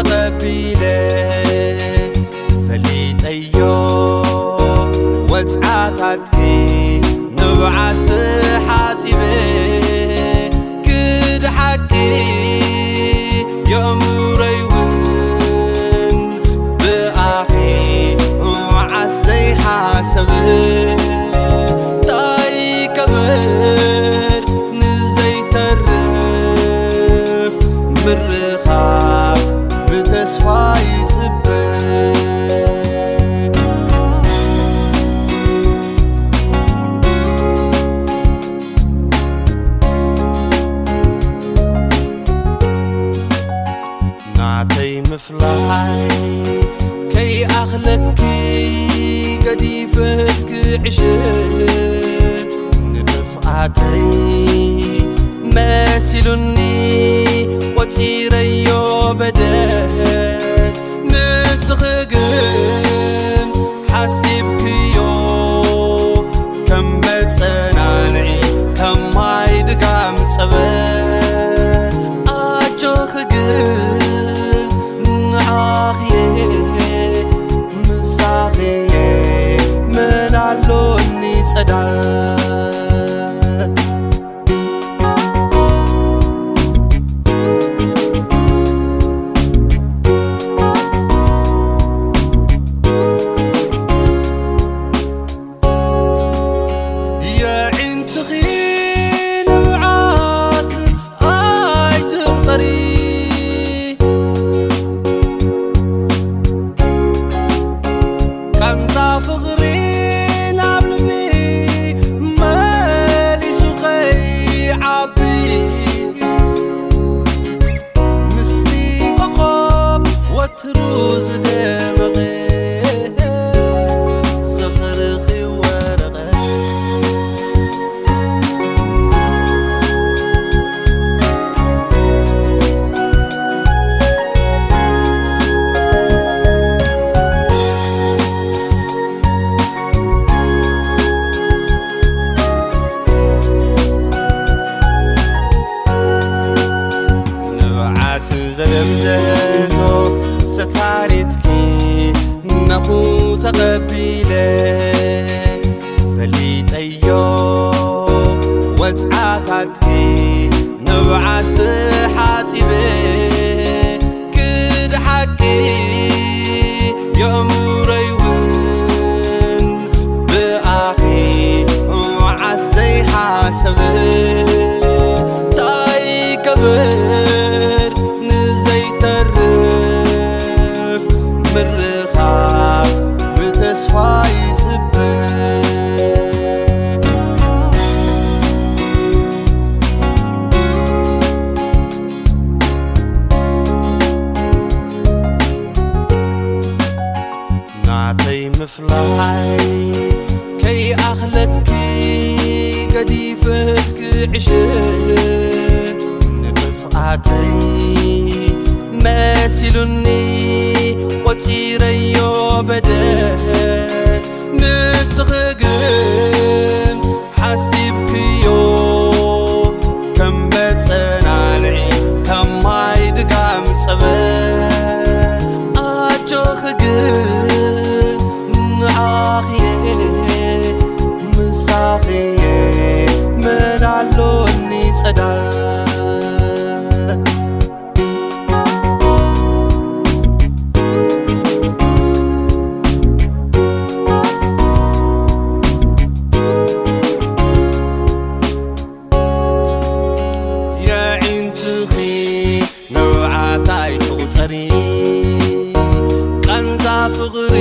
ተቐቢለ ፈሊጠዮ ወጽዓታትኪ ንብዓት ሓጺበ ክድሓኪ የእምሮይ እውን ብኣኺ መዓስ ዘይሓሰብ ታይ ከበር ንዘይተርፍ ምርኻብ ብተስፋ ይጽበ። ናተይ ምፍላይ ከይኣኽለኪ ገዲፈልኪ ዕሽር ንጥፍኣተይ መሲሉኒ ቆጺረዮ በደል ንስኺ ግን ሓሲብክዮ ከም መጸናንዒ ከም ማይ ድጋም ጸበል ኣጆኺ ግን ንዓኺየ ምሳኺየ መን ኣሎኒ ጸዳል። የዒንትኺ ንብዓት ኣይትቑጸሪ ቃንዛ ፍቕሪ ናብ ልቢ መሊሱ ከይዓቢ ምስቲ ኮኾብ ወትሩ ዝደመቐ ዝኽርኺ ወረቐት ንብዓት ዘደምዘዞ ሰታሪትኪ ናኹ ተቐቢለ ፈሊጠዮ ወጽዓታትኪ ንብዓት ሓጺበ ክድሓኪ የእምሮይ እውን ብኣኺ መዓስ ዘይሓሰብ ታይ ከበር ንዘይተርፍ ምርኻብ ብተስፋ ይጽበ። ናተይ ምፍላይ ከይኣኽለኪ ገዲፈልኪ ዕሽር ንጥፍኣተይ መሲሉኒ ቆጺረዮ በደል ንስኺ ግን ሓሲብክዮ ከም መጸናንዒ ከም ማይ ድጋም ጸበል ኣጆኺ ግን ንዓኺየ ምሳኺየ መን ኣሎኒ ጸዳል። የዒንትኺ ንብዓት ኣይትቑጸሪ ቃንዛ ፍቕሪ